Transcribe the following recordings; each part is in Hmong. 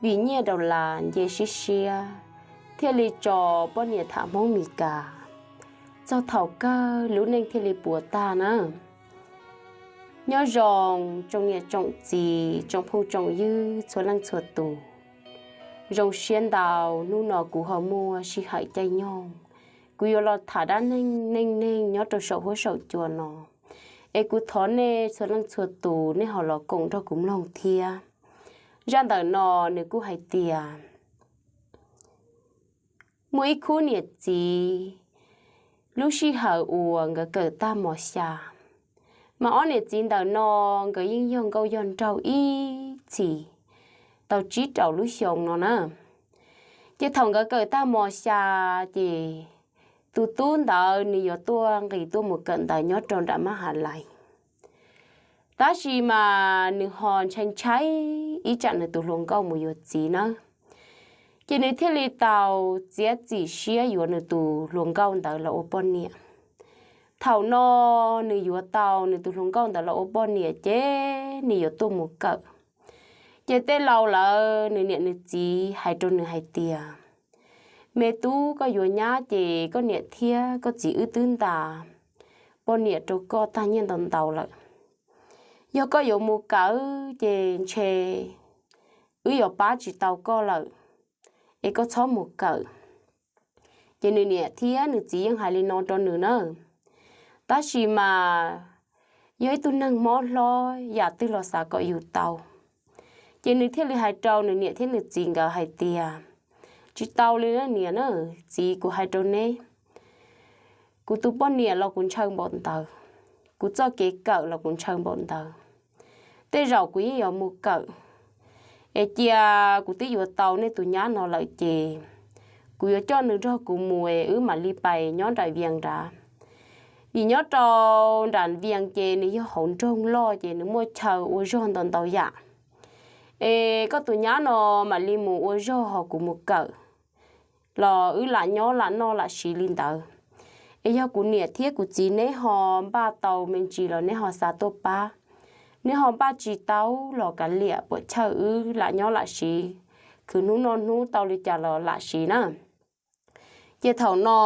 vim nyiaj daus las nce siab siab, thiaj li tso poj niam tham Hmoob Mes Kas. Txog thaum kawg lub neej thiaj li puas tag na. Nyob zoo tsoom niam tsoom txiv, tsoom phooj tsoom ywg txhua leej txhua tus. Zoo siab ntau hnub no kuv ho muaj sij hawm caij nyoog, kuv yuav los tham dab neeg neej neeg nyob rau saum huab saum cua no. Es kuv thov nej txhua leej txhua tus nej ho los koom nrog kuv mloog thiab. Zaj ntawm no nws kuj hais tias, muaj ib khub niam txiv, lub sij hawm uas nkawd kawm tag mos xya, mas ob niam txiv ntawm no nkawd yeej yog nkauj yog nraug ib txhis tau tsib rau lub xyoo no na. Ces thaum nkawd kawm tag mos xya, ces tus tub ntawd nws yuav tuaj nqis tuaj mus kawm ntawv nyob rau nram mab has lais. Tab sis mas nws ho ntshai ntshai ib tsam nws tus hluas nkauj mus yuav txiv nawb. Ces nws thiaj li tau txiav txim siab yuav nws tus hluas nkauj ntawd los ua poj niam. Thaum no nws yuav tau nws tus hluas nkauj ntawd los ua poj niam ces nws yuav tuaj mus kawm. Ces tej laus lawm nws niam nws txiv hais rau nws hais tias, me tub, koj yuav nyab ces koj niam thiab koj txiv wb twb ntas poj niam rau koj tag nyiaj ntau ntau lawm. Yog koj yuav mus kawm ces ntshe wb yuav pab tsis tau koj lawm, es koj txhob mus kawm. Ces nws niam thiab nws txiv yeej hais li no rau nws na. Tab sis mas yog ib tug neeg mob hlob, yam twg los xav kom yus tau. Ces nws thiaj li hais rau nws niam thiab nws txiv nkawd hais tias, tsis tau li na niam na txiv, kuv hais rau neb, kuv tus poj niam los kuv ntshaw npaum ntawd, kuv txoj kev kawm los kuv ntshaw npaum ntawd. Tej zaum kuv yeej yuav mus kawm, es cia kuv twb yuav tau nej tus nyab no lawm ces kuv yuav coj nws nrog kuv mus es wb mam li pais nyob nram Vias nrad. Vim nyob rau nram Vias ces nws yog hauv nroog loj ces nws muaj chaw ua zog ntau ntau yam. Es koj tus nyab no mam li mus ua zog ho kuv mus kawm, los wb lam nyob lam noj lam siv li ntawd. Es yog kuv niam thiab kuv txiv neb ho npaj tau me ntsis los neb ho xa tuaj pab, neb ho npaj tsis tau los kav liam puam chawj wb lam nyob lam siv, khwv hnub noj hnub tau li cas los lam siv na. Ces thaum no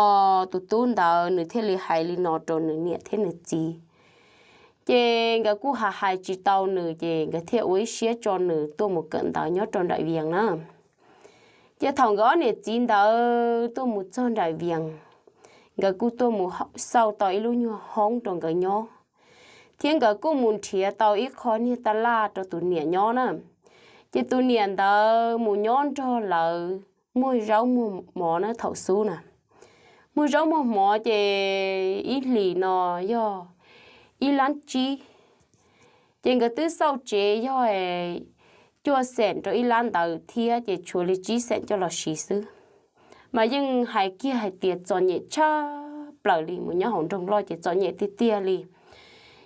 tus tub ntawd nws thiaj li hais li no rau nws niam thiab nws txiv. Ces nkawd kuj ha hais tsis tau nws ces nkawd thiaj ua ib siab tso nws tuaj mus kawm ntawv nyob rau nram Vias na. Ces thaum nkawd ob niam txiv ntawd tuaj mus txog nram Vias, nkawd kuj tuaj mus xauj tau ib lub nyuag hoob rau nkawd nyob, thiab nkawd kuj mus nrhiav tau ib qho niag taj laj rau tus niam nyob na. Ces tus niam ntawd mus nyob nrog lawv muag zaub muag mov na thaum xub na. Muag zaub muag mov ces ib hlis no yog ib lab tsib. Ces nkawd twb xauj tsev yog cuaj xeem rau ib lab ntawd thiab ces tshuav li tsib xeem coj los siv xwb. Mas yeej hais kiag hais tias txom nyem tshaj plaws li, mus nyob hauv nroog loj ces txom nyem tiag tiag li.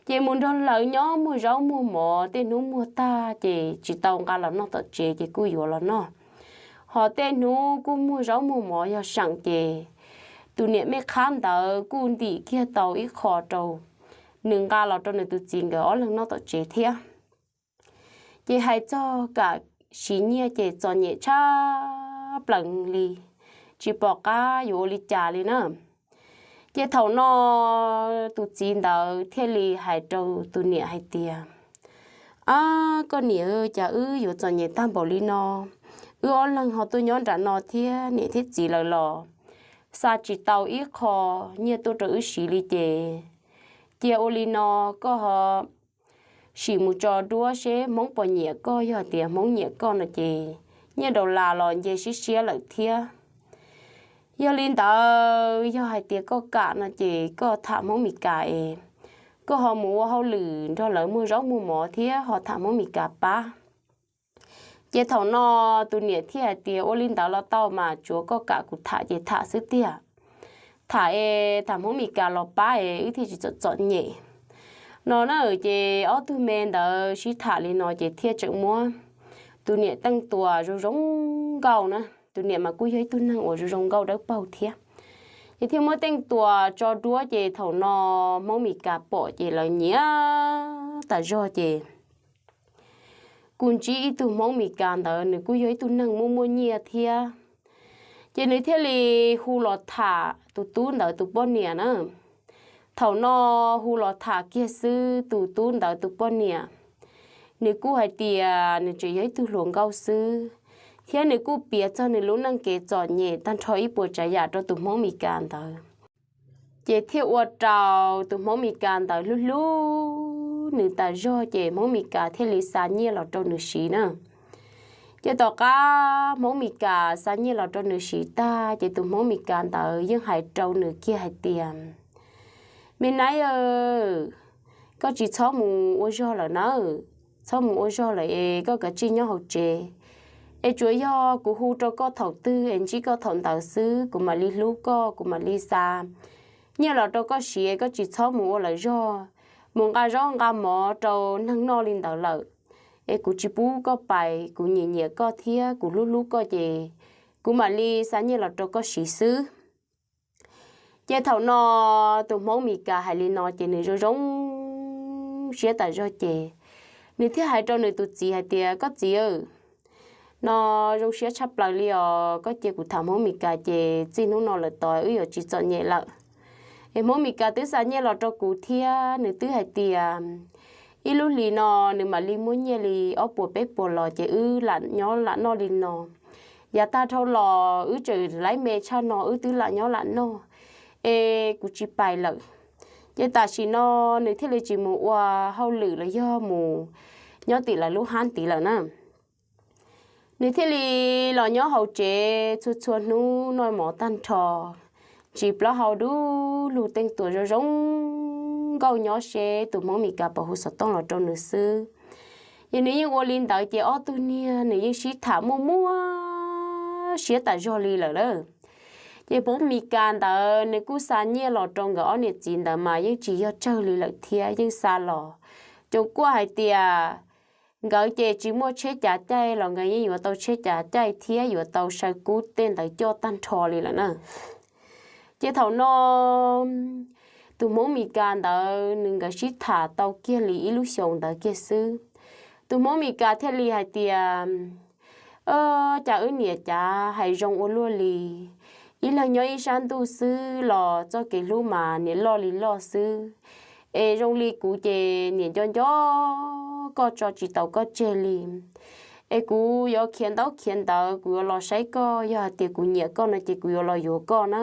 Ces mus nrog lawv nyob muag zaub muag mov, tej hnub muag tag ces tsis tau nqa los noj tom tsev ces kuj yuav los noj. Ho tej hnub kuj muag zaub muag mov yog seem ces tus niam mej qhab ntawd kuj ntim kiag tau ib qho rau nws nqa los rau nws tus txiv nkawd ob leeg noj tom tsev thiab. Ces hais txog kam siv nyiaj ces txom nyem tshaj plaws li, tsis pom qab yuav ua li cas li na. Ces thaum no tus txiv ntawd thiaj li hais rau tus niam hais tias, ab, koj niam, cas wb yuav txom nyem tag npaum li no? Wb ob leeg ho tuaj nyob nram no thiab niam thiab txiv lawv los xa tsis tau ib qho nyiaj tuaj rau wb siv li ces cia ua li no, koj ho sim mus tso duab seb Hmoob puas nyiam koj, yog tias Hmoob nyiam koj no ces nyiaj daus las los nce siab siab lawm thiab. Yog li ntawd yog hais tias koj kam no ces koj tham Hmoob Mes Kas es koj ho mus ua hauj lwm nrog lawv muag zaub muag mov thiab ho tham Hmoob Mes Kas pab. Ces thaum no tus niam thiaj hais tias, ua li ntawd los tau mas, tsuav koj kam kuv tham ces tham xwb tiag. Tham es tham Hmoob Mes Kas los pab es wb thiaj tsis txom txom nyem no na. Ces ob tug me ntawd sib tham li no ces thiaj tseem muab tus niam teej tuas zoo zoo nkauj na, tus niam mas kuj yog ib tug neeg uas zoo zoo nkauj dawb paug thiab. Ces thiaj muab teej tuas tso duab ces thaum no Hmoob Mes Kas pom ces lawv nyiam tas zog ces kuj ntsib ib tug Hmoob Mes Kas ntawd, nws kuj yog ib tug neeg muaj muaj nyiaj thiab. Ces nws thiaj li hu los tham tus tub ntawd tus poj niam na. Thaum no hu los tham kiag xwb, tus tub ntawd tus poj niam, nws kuj hais tias nws tseem yog ib tug hluas nkauj xwb, thiab nws kuj piav txog nws lub neej kev txom nyem tag nrho ib puas tsav yam rau tus Hmoob Mes Kas ntawd. Ces thiaj ua rau tus Hmoob Mes Kas ntawd hlub hlub nws tas zog, ces Hmoob Mes Kas thiaj li xa nyiaj los rau nws siv na. Ces tom qab Hmoob Mes Kas xa nyiaj los rau nws siv tag, ces tus Hmoob Mes Kas ntawd yeej hais rau nws kiag hais tias, Me nab, koj tsis txhob mus ua zog lawm nawb, txhob mus ua zog lawm es koj kav tsij nyob hauv tsev, es tsuas yog kuv hu rau koj thaum twg es ntsib koj thaum ntawd xwb, kuv mam li hlub koj, kuv mam li xa nyiaj los rau koj siv, koj tsis txhob mus ua lawm zog, mus nqa zaub nqa mov rau neeg noj li ntawd lawm, es kuv tsis pub koj pais, kuv nyiam nyiam koj thiab kuv hlub hlub koj, ces kuv mam li xa nyiaj los rau koj siv xwb. Ces thaum no tus Hmoob Mes Kas hais li no ces nws zoo zoo siab tas zog, ces nws thiaj hais rau nws tus txiv hais tias, Koj txiv, no zoo siab tshaj plaws li os, koj cia kuv tham Hmoob Mes Kas ces txij hnub no lawm tod wb yuav tsis txom nyem lawm. Es Hmoob Mes Kas twb xa nyiaj los rau kuv thiab, nws twb hais tias ib lub hlis no nws mam li muab nyiaj li ob puas peb puas los, ces wb lam nyob lam noj li no. Yav tag dhau los wb tseem laib me tshaj no wb twb lam nyob lam noj, es kuv tsis pais lawm. Ces tam sim no nws thiaj li tsis mus ua hauj lwm los yog mus nyob tim lawv lub hab tid lawm na. Nws thiaj li los nyob hauv tsev txhua txhua hnub noj mov tag nrho, tsis plaub hau dub lug teej tuas zoo zoo nkauj nyob seb tus Hmoob Mes Kas puas hu xov tooj los rau nws xwb. Ces nws yeej ua li ntawd ces ob tug niag nws yeej sib tham muaj muaj siab tas zog li lawm lawm. Ces Hmoob Mes Kas ntawd nws kuj xa nyiaj los rau nkawd ob niam txiv ntawd mas yeej tsis yog tsawg li lawm thiab, yeej xa los cuag kuaj hais tias nkawd ces tsis muaj tsheb cav caij los nkawd yeej yuav tau tsheb cav caij thiab yuav tau saw kub tej ntawd coj tag nrho li lawm na. Ces thaum no tus Hmoob Mes Kas ntawd nws nkawd sib tham tau kiag li ib lub xyoos ntawd kiag xwb, tus Hmoob Mes Kas thiaj li hais tias, Cas wb niam cav hais zoo ua luaj li, ib leeg nyob ib sab ntuj xwb los txoj kev hlub mas niam loj li loj xwb, es zoo li kuv ces niam nco nco koj tso tsis tau koj tseg li. Es kuv yuav khiav ntaub khiav ntawv kuv yuav los saib koj, yog hais tias kuv nyiam koj no ces kuv yuav los yuav koj na.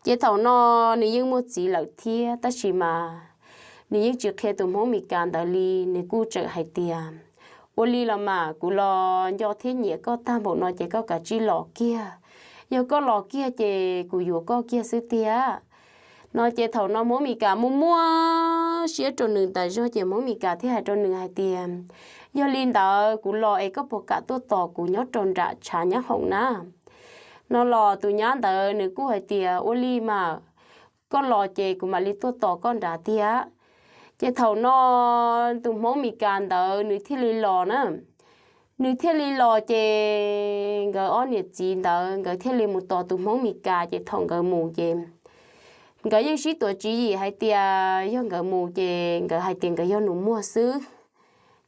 Ces thaum no nws yeej muaj txiv lawm thiab tab sis mas nws yeej tsis qhia tus Hmoob Mes Kas ntawd li, nws kuj tseem hais tias, Ua li los mas kuv los nco thiab nyiam koj tag npaum no ces koj kav tsij los kiag. Yog koj los kiag ces kuv yuav koj kiag xwb tiag. No ces thaum no Hmoob Mes Kas muaj muaj siab rau nws tas zog ces Hmoob Mes Kas thiaj hais rau nws hais tias, Yog li ntawd kuv los es koj puas kam tuaj tos kuv nyob rau nram tshav nyab hoom na? No los tus nyab ntawd nws kuj hais tias, Ua li mas, koj los ces kuv mam li tuaj tos koj nrad tiag. Ces thaum no tus Hmoob Mes Kas ntawd nws thiaj li los na. Nws thiaj li los ces nkawd ob niam txiv ntawd nkawd thiaj li mus tos tus Hmoob Mes Kas, ces thaum nkawd mus ces nkawd yeej sib tuav tswv yim hais tias yog nkawd mus ces nkawd hais tias nkawd yog nus muag xwb.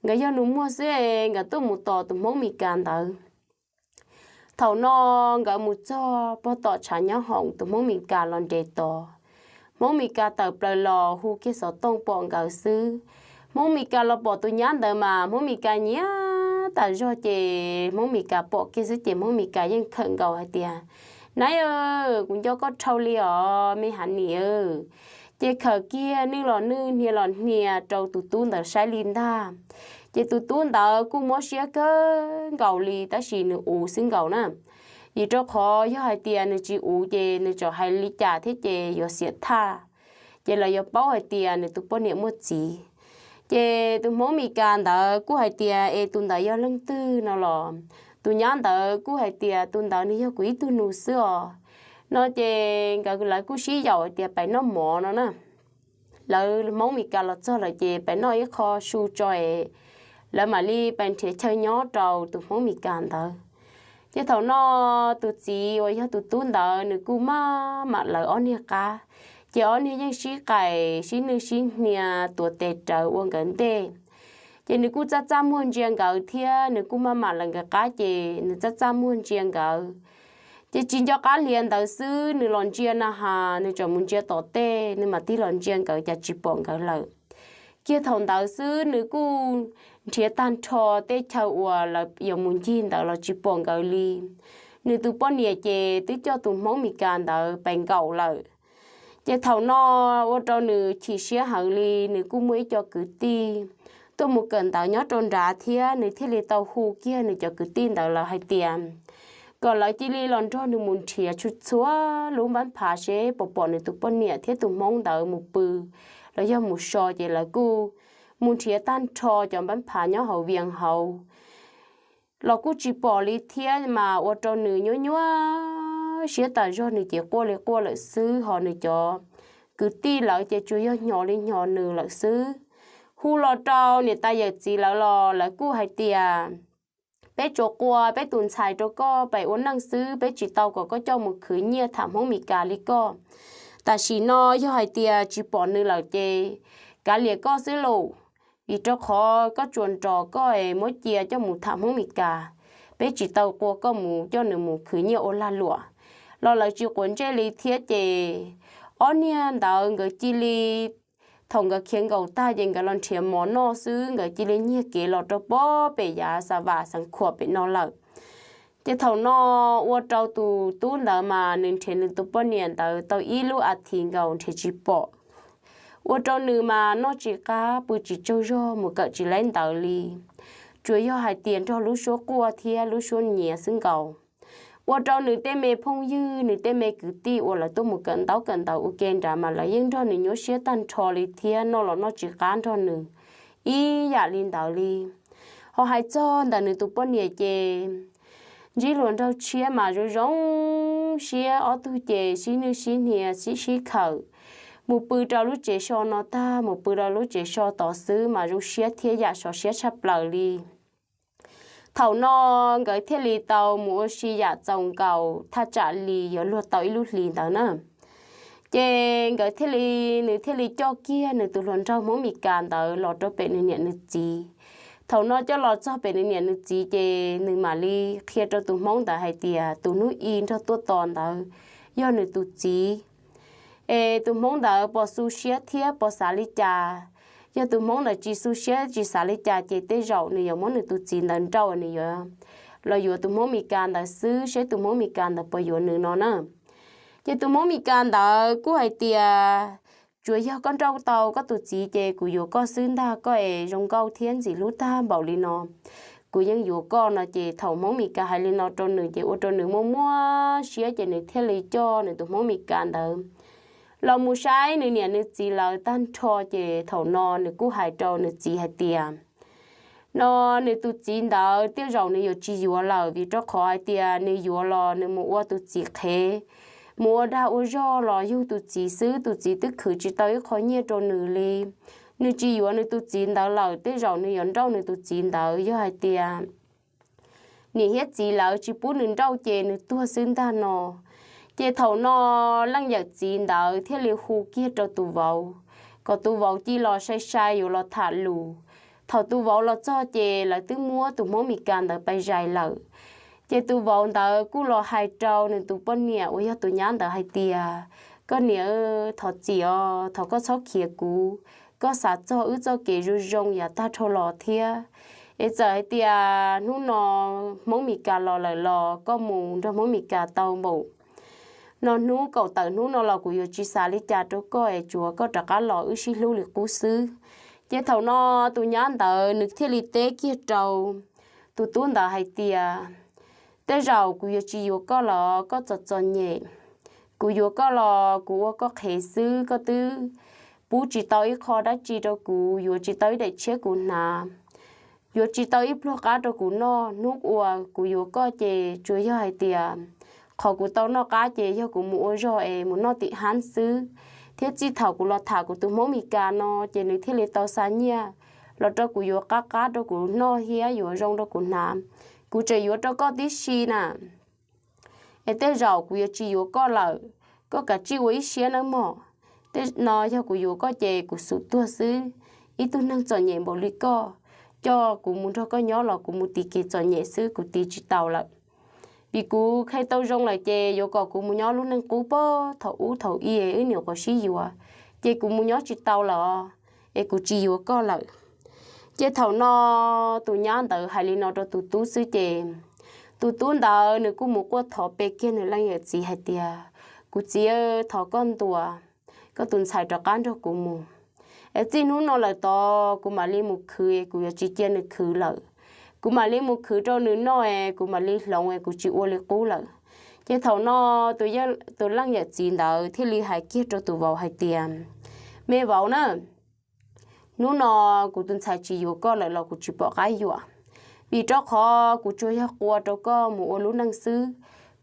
Nkawd yog nus muag xwb es nkawd tuaj mus tos tus Hmoob Mes Kas ntawd. Thaum no nkawd mus txog pog tom tshav nyab hoom tus Hmoob Mes Kas los nres tos. Hmoob Mes Kas tawm plaws los hu kiag xov tooj pom nkawd xwb. Hmoob Mes Kas los pom tus nyab ntawd mas Hmoob Mes Kas nyiam tas zog ces Hmoob Mes Kas pom kiag xwb ces Hmoob Mes Kas yeej khawm nkaus hais tias, Nab, kuv nco koj dhau li os me hav nim. Ces khawm kiag nwj los nwj hnia los hnia rau tus tub ntawd saib li ntag. Ces tus tub ntawd kuj mob siab kawg nkaus li tab sis nws uv xwb nkaus na. Vim rau qhov yog hais tias nws tsis uv ces nws txawm hais li cas thiab ces yuav xiam thaj, ces lawv yuav paub hais tias nws tus poj niam muaj txiv. Ces tus Hmoob Mes Kas ntawd kuj hais tias, Es tus ntawd yog leej twg no los? Tus nyab ntawd kuj hais tias, Tus ntawd nws yog kuv ib tug nus xwb os. No ces nkawd lawv kuj sib yaum hais tias pais noj mov no na. Lawv Hmoob Mes Kas los txog lawm ces pais noj ib qho su tso es lawv mam li pais nrhiav chaw nyob rau tus Hmoob Mes Kas ntawd. Ces thaum no tus txiv uas yog tus tub ntawd nws kuj maj mam lawv ob niag qab, ces ob niag yeej sib qais sib nwj sib hnia tuav tes rawv ua nkawd ntej. Ces nws kuj txaj txaj muag ntsia nkawd thiab nws kuj maj mam lawv nkawd qab ces nws txaj txaj muag ntsia nkawd. Ces tsis nco qab hlias ntawd xwb nws los ntsia na has nws tseem mus ntsia tom tej, nws mam tig los ntsia nkawd cas tsis pom nkawd lawm. Kiag thaum ntawd xwb nws kuj nrhiav tag nrho tej chaw uas lawv yuav mus ncig ntawd los tsis pom nkawd li. Nws tus poj niam ces twb coj tus Hmoob Mes Kas ntawd pes nkaum lawm. Ces thaum no ua rau nws chim siab heev li, nws kuj muaj ib co kwv tij tuaj mus kawm ntawv nyob rau nrad thiab nws thiaj li tau hu kiag nws cov kwv tij ntawd lawv hais tias kom lawv cia li los nrog nws mus nrhiav txhua txhua lub npab phav seb puas pom nws tus poj niam thiab tus Hmoob ntawd mus pw los yog mus so. Ces lawv kuj mus nrhiav tag nrho cov npab phav nyob hauv Vias hauv los kuj tsis pom li thiab mas ua rau nws nyuaj nyuaj siab tas zog, nws ces quaj li quaj lawm xwb, ho nws cov kwv tij lawv ces tsuas yog hnyos li hnyos nws lawm xwb. Hu los rau niam tais yawm txiv lawv los lawv kuj hais tias peb tsuas qua peb tus ntxhais rau koj pes ua neej xwb, peb tsis tau kom koj coj mus khwv nyiaj tham Hmoob Mes Kas li koj. Tam sim no yog hais tias tsis pom nws lawm ces kav liam koj xwb lauj, vim rau qhov koj tsuas nrog koj es muab cia coj mus tham Hmoob Mes Kas, peb tsis tau qua koj mus coj nws mus khwv nyiaj ua lag luam. Los lawv tsis quav ntsej li thiab ces ob niag ntawd nkawd cia li, thaum nkawd khiav nkaum tag ces nkawd los nrhiav mov noj xwb, nkawd cia li nyiag kev los rau pob pem yav Xa Vam Xeev Khuam pem no lawm. Ces thaum no ua rau tus tub ntawd mas nws nrhiav nws tus poj niam ntawd tau ib lub a thiv nkaus nrhiav tsis pom, ua rau nws mas noj tsis qab pw tsis tsaug zog mus kawm tsis laib ntawv li, tsuas yog hais tias nrog lub suab quaj thiab lub suab nyiav xwb nkaus. Ua rau nws tej me phooj ywg, nws tej me kwv tij uas lawv tuaj mus kawm ntaub kawm ntawv ua ke nrad mas lawv yeej nrog nws nyuaj siab tag nrho li thiab noj los noj tsis qab nrog nws ib yam li ntawd li. Ho hais txog ntawm nws tus poj niam ces ntsib hluas nraug tshiab mas zoo zoo siab, ob tug ces sib nwj sib hnia sib sib khawm, mus pw rau lub tsev so no tag mus pw rau lub tsev so tod xwb mas zoo siab thiab yam sov siab tshaj plaws li. Thaum no nkawd thiaj li tau mus ua si yam txaus nkaus thaj tsam li yuav luag tau ib lub hlis ntawd na. Ces nkawd thiaj li, nws thiaj li coj kiag nws tus hluas nraug Hmoob Mes Kas ntawd los rau pem nws niam nws txiv. Thaum no coj los txog pem nws niam nws txiv ces nws mam li qhia rau tus Hmoob ntawd hais tias tus hnub i nrog tuaj tos ntawd yog nws tus txiv. Es tus Hmoob ntawd puas xu siab thiab puas xav li cas? Yog tus Hmoob ntawd tsis xu siab tsis xav li cas ces tej zaum nws yuav muab nws tus txiv ntawd nrauj, nws yuav los yuav tus Hmoob Mes Kas ntawd xwb seb tus Hmoob Mes Kas ntawd puas yuav nws no na. Ces tus Hmoob Mes Kas ntawd kuj hais tias tsuas yog koj nrauj tau koj tus txiv ces kuv yuav koj xwb ntag, koj es zoo nkauj thiab ntxim hlub tag npaum li no, kuv yeej yuav koj no. Ces thaum Hmoob Mes Kas hais li no rau nws ces ua rau nws muaj muaj siab ces nws thiaj li coj nws tus Hmoob Mes Kas ntawd los mus saib nws niam nws txiv lawv tag nrho. Ces thaum no nws kuj hais rau nws txiv hais tias no nws tus txiv ntawd tej zaum nws yuav tsis yuav lawm vim rau qhov hais tias nws yuav los nws mus ua tus txiv qhev, mus ua dag ua zog los yug tus txiv xwb, tus txiv twb khwv tsis tau ib qho nyiaj rau nws li. Nws tsis yuav nws tus txiv ntawd lawm tej zaum nws yuav nrauj nws tus txiv ntawd, yog hais tias niam thiab txiv lawv tsis pub nws nrauj ces nws tuag xwb ntag no. Ces thaum no leej yawm txiv ntawd thiaj li hu kiag rau tus vauv, kom tus vauv cia los sai sai yuav los tham lus. Thaum tus vauv los txog ces lawv twb muab tus Hmoob Mes Kas ntawd pais zais lawm. Ces tus vauv ntawd kuj los hais rau nws tus poj niam uas yog tus nyab ntawd hais tias, koj niam, thov txim os, thov koj txhob khiav kuv, koj xav txog wb txoj kev zoo zoo yav tag dhau los thiab. Es txawm hais tias hnub no Hmoob Mes Kas los lawm los koj mus nrog Hmoob Mes Kas tau npaum no hnub kaum tawm hnub no los kuv yuav tsis xav li cas rau koj es tsuav koj rov qab los wb sib hlub li qub xwb. Ces thaum no tus nyab ntawd nws thiaj li teb kiag rau tus tub ntawd hais tias, tej zaum kuv yuav tsis yuav koj los koj txom txom nyem, kuv yuav koj los kuv ua koj qhev xwb, koj twb pub tsis tau ib qho dab tsi rau kuv, yuav tsis tau ib daim tshiab kuv hnav, yuav tsis tau ib pluag qab rau kuv noj. Hnub uas kuv yuav koj ces tsuas yog hais tias qhov kuv tau noj qab ces yog kuv mus ua zog es mus noj tim hab xwb, thiab txij thaum kuv los tham kuv tus Hmoob Mes Kas no ces nws thiaj li tau xa nyiaj los rau kuv yuav qab qab rau kuv noj thiab yuav zoo rau kuv hnav. Kuv tseem yuav rau koj tib si na. Es tej zaum kuv yuav tsis yuav koj lawm, koj kav tsij ua ib siab nawb mog. Tej no yog kuv yuav koj ces kuv xum tuag xwb. Ib tug neeg txom nyem npaum li koj, coj kuv mus nrog koj nyob los kuv mus tiv kev txom nyem xwb, kuv tiv tsis tau lawm. Vim kuv kheev tau zoo lawm ces yuav kom kuv mus nyob lub neej qub pog thaum ub thaum i wb nyuam qhuav sib yuav, ces kuv mus nyob tsis tau lawm es kuv tsis yuav koj lawm. Ces thaum no tus nyab ntawd hais li no rau tus tub xwb ces tus tub ntawd nws kuj mus quaj thov pe kiag nws leej yawm txiv hais tias, kuv txiv, thov koj ntuas koj tus ntxhais rov qab nrog kuv mus. Es txij hnub no lawm tod kuv mam li mus khwv, kuv yuav tsis cia nws khwv lawm. Kuv mam li mus khwv rau nws noj es kuv mam li hloov es kuv tsis ua li qub lawm. Ces thaum no tus leej yawm txiv ntawd thiaj li hais kiag rau tus vauv hais tias, me vauv na, hnub no kuv tus ntxhais tsis yuav koj lawm los kuv tsis pom qab yuam, vim rau qhov kuv tsuas yog qua rau koj mus ua lub neej xwb.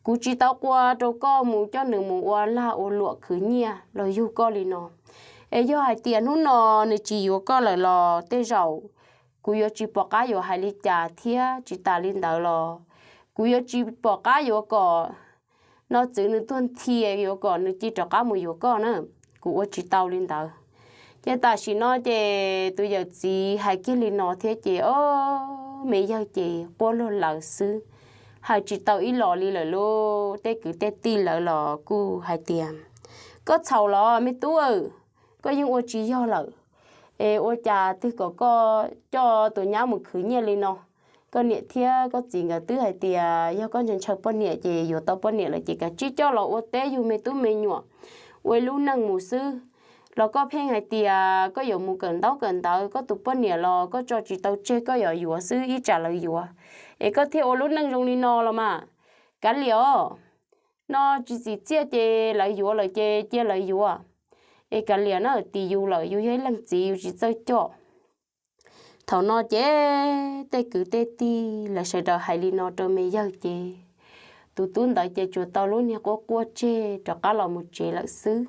Kuv tsis tau qua rau koj mus coj nws mus ua lag ua luam khwv nyiaj los yug koj li no. Es yog hais tias hnub no nws tsis yuav koj lawm los tej zaum kuv yuav tsis pom qab yuav hais li cas thiab tsis tas li ntawd los kuv yuav tsis pom qab yuav kom no txwv nws tuag nthi, yuav kom nws cia rov qab mus yuav koj na, kuv ua tsis tau li ntawd. Ces tam sim no ces tus yawm txiv hais kiag li no thiab ces o, me yawg ces quaj luag lawm xwb, hais tsis tau ib los li lawm lauj. Tej kwv tej tij lawv los kuj hais tias, koj txhaum los me tub, koj yeej ua tsis yog lawm. Es ua cas twg kom koj coj tus nyab mus khwv nyiaj li no? Koj niam thiab koj txiv nkawd twb hais tias yog koj ntshaw ntshaw poj niam ces yuav tau poj niam lawm ces kav tsij coj los ua teb yug me tub me nyuam, ua ib lub neej mus xwb. Los koj pheej hais tias koj yuav mus kawm ntaub kawm ntawv, koj tus poj niam los koj tso tsis tau tseg, koj yuav yuav xwb ib tsam lawv yuav, es koj thiaj ua lub neej zoo li no los mas. Kav liam os, no tsis txim txiaj ces lawv yuav lawm ces cia lawv yuav. Es kav liam na, tim yus lawm yus yog ib leej txiv yus tsis txawj coj. Thaum no ces tej kwv tej tij lawv sawv daws hais li no rau me yawg ces tus tub ntawd ces tsuas tau lub niag quaj quaj tseg rov qab los mus tsev lawm xwb.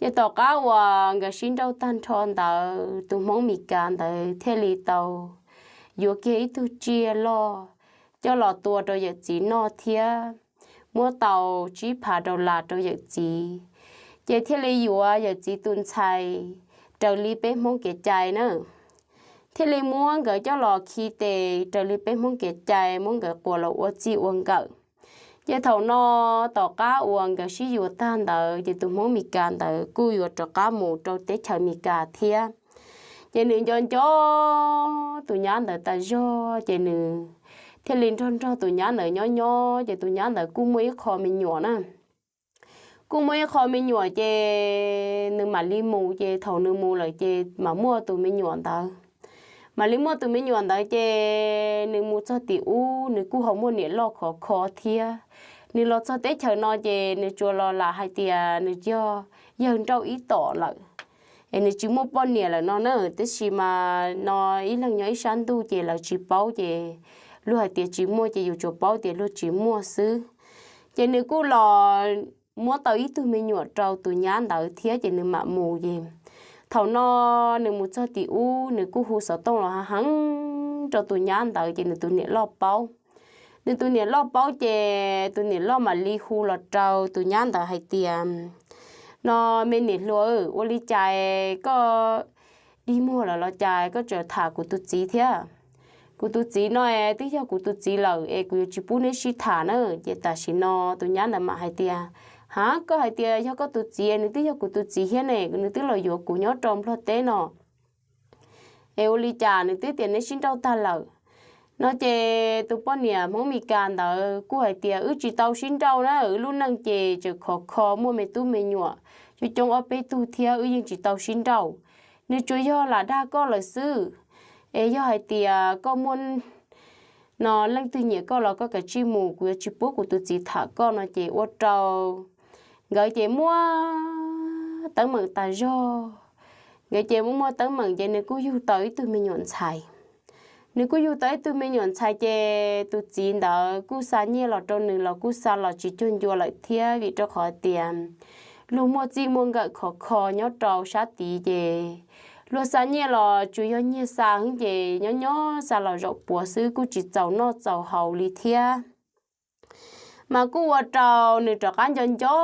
Ces tom qab uas nkawd sib nrauj tag nrho ntawd tus Hmoob Mes Kas ntawd thiaj li tau yuav kiag ib tug tsiaj loj coj los tua rau yawm txiv noj thiab muab tau tsib phav dollar rau yawm txiv, ces thiaj li yuav yawm txiv tus ntxhais raws li peb Hmoob kev cai na. Thiaj li muab nkawd coj los khi tes raws li peb Hmoob kev cai, muab nkawd quas los ua txij ua nkawm. Ces thaum no tom qab uas nkawd sib yuav tag ntawd ces tus Hmoob Mes Kas ntawd kuj yuav rov qab mus rau teb chaws Mes Kas thiab. Ces nws nco nco tus nyab ntawd tas zog ces nws thiaj li nrog nrog tus nyab ntawd nyob nyob ces tus nyab ntawd kuj muaj ib qho me nyuam na. Kuj muaj ib qho me nyuam ces nws mam li mus, ces thaum nws mus lawm ces mam muaj tus me nyuam ntawd. Mam li muaj tus me nyuam ntawd ces nws mus txog tim ub nws kuj ho muaj niam loj khov kho thiab. Nws los txog teb chaws no ces nws tsuas los lam hais tias nws yog yawg nrauj ib tom lawm, es nws tsis muaj poj niam lawm no na. Tab sis mas no ib leeg nyob ib sab ntuj ces lawv tsis paub, ces luag hais tias tsis muaj ces yus tsuas paub tias luag tsis muaj xwb. Ces nws kuj los muab tau ib tug me nyuam rau tus nyab ntawd thiab ces nws mam mus ces thaum no nws mus txog tim ub nws kuj hu xov tooj los heev rau tus nyab ntawd ces nws tus niam loj paub. Nws tus niam loj paub ces tus niam loj mam li hu los rau tus nyab ntawd hais tias, no me niam hluas, ua li cas koj dig muag lawm los cas koj tseem tham kuv tus txiv thiab? Kuv tus txiv no twb yog kuv tus txiv lawm es kuv yuav tsis pub neb sib tham na. Ces tam sim no tus nyab ntawd mam hais tias, ha, koj hais tias yog koj tus txiv, nws twb yog kuv tus txiv thiab ne, nws twb los yuav kuv nyob rau Nplog teb no. Es ua li cas nws twb tias neb sib nrauj tag lawm? No ces tus poj niam Hmoob Mes Kas ntawd kuj hais tias wb tsis tau sib nrauj na, wb lub neej ces tseem khov kho muaj me tub me nyuam coob coob ob peb tug thiab wb yeej tsis tau sib nrauj. Nws tsuas yog lam dag koj lawm xwb. Es yog hais tias koj muaj no leej twg nyiam koj los koj kav tsij mus, kuv yuav tsis pub kuv tus txiv tham koj no ces ua rau nkawd ces muaj teeb meem tas zog. Nkawd ces muaj muaj teeb meem ces nws kuj yug tau ib tug me nyuam ntxhais. Nws kuj yug tau ib tug me nyuam ntxhais ces tus txiv ntawd kuj xa nyiaj los rau nws los kuj xa los tsis cuag ncua lawm thiab vim rau qhov tias luag muaj txij muaj nkawm khov kho nyob rau sab tid ces luag xa nyiaj los tsuas yog nyiag xa xwb ces nyob nyob xa los zaum puav xwb kuj tsis txaus noj txaus haus li thiab. Mas kuj ua rau nws rov qab nco nco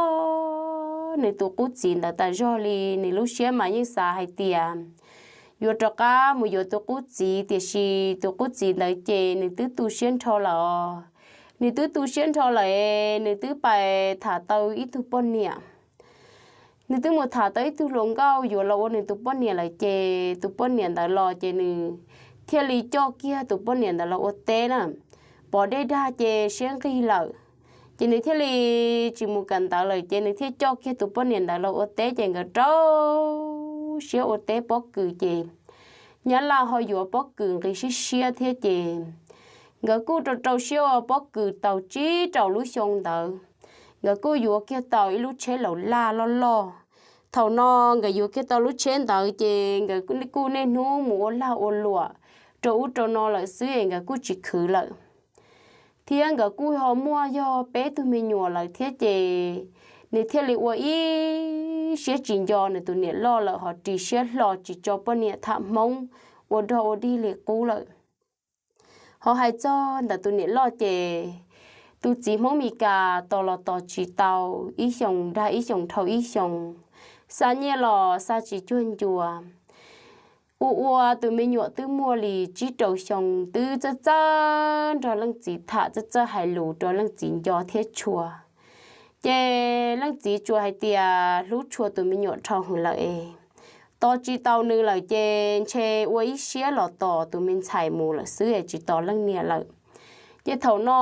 nws tus qub txiv ntawd tas zog li, nws lub siab mas yeej xav hais tias yuav rov qab mus yuav tus qub txiv, tiam sis tus qub txiv ntawd ces nws twb tu siab nrho lawm. Nws twb tu siab nrho lawm, nws twb pais tham tau ib tug poj niam. Nws twb mus tham tau ib tug hluas nkauj yuav los ua nws tus poj niam lawm ces tus poj niam ntawd los ces nws thiaj li coj kiag tus poj niam ntawd los ua teb na. Pov dej dag ces siab nqig lawm, ces nws thiaj li tsis mus kawm ntawv lawm ces nws thiaj coj kiag tus poj niam ntawd los ua teb ces nkawd rau siab ua teb pob kws ces Nyab Laj ho yuav pob kws nqi siab siab thiab ces nkawd kuj rau rau siab ua pob kws tau tsib rau lub xyoo ntawd. Nkawd kuj yuav kiag tau ib lub tsheb laus laj loj loj. Thaum no nkawd yuav kiag tau lub tsheb ntawd ces nkawd kuj niaj hnub mus ua lag ua luam rau ub rau no lawm xwb es nkawd kuj tsis khwv lawm. Thiab nkawd kuj ho muaj yog peb tug me nyuam lawm thiab ces nws thiaj li ua ib siab tsis nco nws tus niam loj lawm ho ris siab hlo tsis tso poj niam tham Hmoob ua dog ua dig li qub lawm. Ho hais txog ntawm tus niam loj ces tus txiv Hmoob Mes Kas tos los tos tsis tau, ib xyoos dag ib xyoos dhau ib xyoos, xa nyiaj los xa tsis cuag ncua. Ua ua tus me nyuam twb muaj li tsib rau xyoo twb txawj txawj nrog leej txiv tham, txawj txawj hais lus rau leej txiv nco thiab tshua. Ces leej txiv tsuas hais tias hlub tshua tus me nyuam dhau hwv lawm es tos tsis tau nws lawm ces ntshe ua ib siab los tos tus me ntxhais mus lawm xwb es tsis tos leej niam lawm. Ces thaum no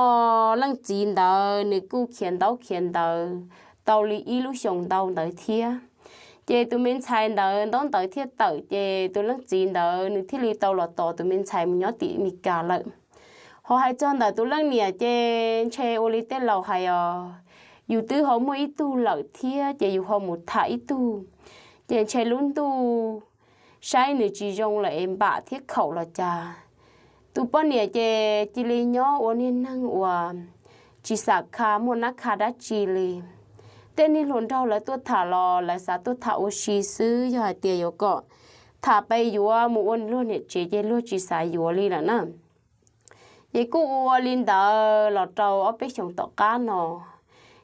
leej txiv ntawd nws kuj khiav ntaub khiav ntawv tau li ib lub xyoos ntau ntawd thiab. Ces tus me ntxhais ntawd ntaub ntawv thiaj tawm ces tus leej txiv ntawd nws thiaj li tau los tos tus me ntxhais mus nyob tim Mes Kas lawm. Ho hais txog ntawm tus leej niam ces ntshe ua li tej laus hais os, yus twb ho muaj ib tug lawm thiab ces yus ho mus tham ib tug, ces ntshe lub ntuj saib nws tsis zoo lawm es npam thiab khaum los cas. Tus poj niam ces cia li nyob ua niag neeg uas tsis xam kha muaj nab kha dab tsi li. Tej niag hluas nraug lawv tuaj tham los lawv xav tuaj tham ua si xwb, yog hais tias yuav kom tham pes yuav mus ua luag niam tsev ces luag tsis xav yuav li lawm na. Ces kuj ua li ntawd los rau ob peb xyoos tom qab no,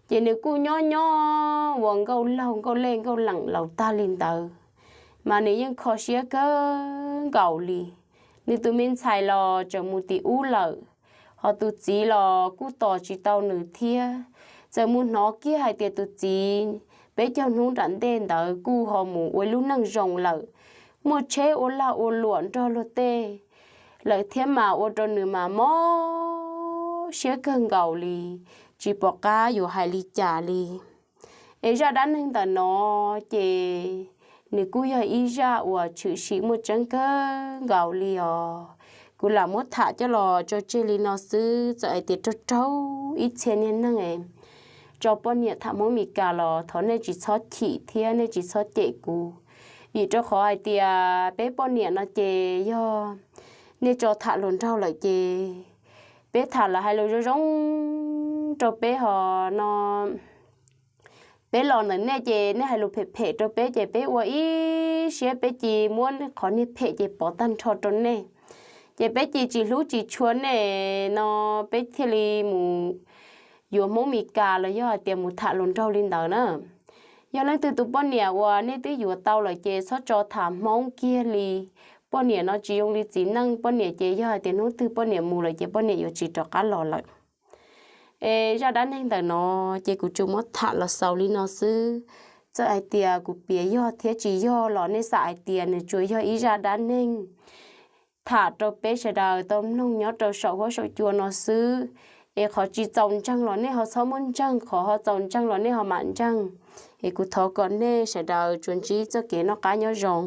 ces nws kuj nyob nyob ua nkauj laug nkauj lej nkauj leem laus tag li ntawd, mas nws yeej kho siab kawg nkaus li. Nws tus me ntxhais los tseem mus tim ub lawm, ho tus txiv los kuj tos tsis tau nws thiab. Txawm mus hnov kiag hais tias tus txiv peb caug hnub nram ntej ntawd kuj ho mus ua ib lub neej zoo lawm, muaj tsheb ua lag ua luam nrog luag tej lawm thiab mas ua rau nws mas mob siab kawg nkaus li, tsis pom qab yuav hais li cas li. Es zaj dab neeg ntawm no ces nws kuj yog ib zaj uas tshwm sim muaj tseeb kawg nkaus li os. Kuv lam muab tham coj los tso tseg li no xwb, txawm hais tias raug raug ib txhia niag neeg tso poj niam tham Hmoob Mes Kas los thov nej tsis txhob chim thiab nej tsis txhob cem kuv, vim rau qhov hais tias peb poj niam no ces yog nej tso tham hluas nraug lawm ces peb tham los hais lus zoo zoo rau peb ho no peb los ntawm nej ces nej hais lus phem phem rau peb ces peb ua ib siab peb cia muab qhov niag phem ces pov tag nrho rau nej, ces peb cia tsis hlub tsis tshua nej no, peb thiaj li mus yuav Hmoob Mes Kas los yog hais tias mus tham hluas nraug li ntawd na. Yog leej twg tus poj niam uas nej twb yuav tau lawm ces txhob tso tham Hmoob kiag li. Poj niam no tsis zoo li txiv neej, poj niam ces yog hais tias hnub twg poj niam mus lawm ces poj niam yuav tsis rov qab los lawm. Es zaj dab neeg ntawm no ces kuv tsuas muab tham los xaus li no xwb. Txawm hais tias kuv piav yog thiab tsis yog los nej xam hais tias nws tsuas yog ib zaj dab neeg tham rau peb sawv daws tau mloog nyob rau saum huab saum cua no xwb. Es qhov tsis txaus ntseeg los nej ho txhob muab ntseeg, qhov ho txaus ntseeg los nej ho mam ntseeg. Es kuv thov kom nej sawv daws tsuas ntsib txoj kev noj qab nyob zoo.